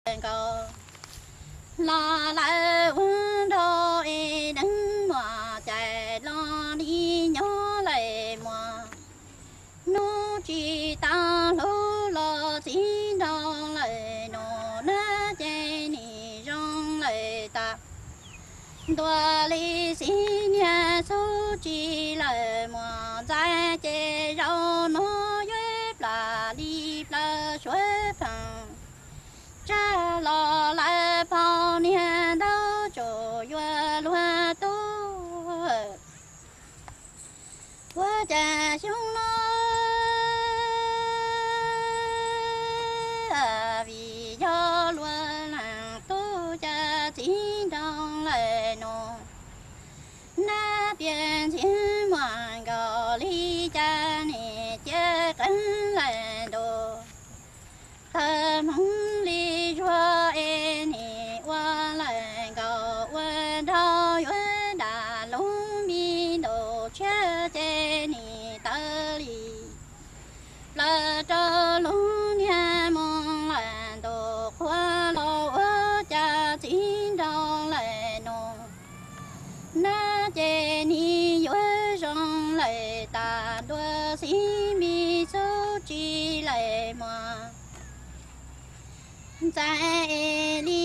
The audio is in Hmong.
lawm nkaus. Los lawm ua nraug es neeg muam cais los li nyob lawm muam. Hnub tsis tau hlub los txiv nraug lawm nus na ces nim zoo lawm tas. Ntuas li xib niag xub tsis lawm muam ntxais ces zaum no yuav plam li plaws suav pheem. Tsag los lawm phau niag ntaub tsuj yuav luag tub. Ua cas xyoo no vim yog luag leej tub cas txiv nraug lawm nus. Nab pias ntxhiab muam nkaus li cas nim cia qeeb lawm ntus. Qhov hmoov li zuag es nim ua lawm nkaus ua nraug yuav dam lub me ntus tshiab ces nim tawv li plaws rau lub niag moo lawm ntus qhua los ua cas txiv nraug lawm nus. Nab ces nim yuav zoo lawm tas ntuas xib me xub tsis lawm muam ntxais es li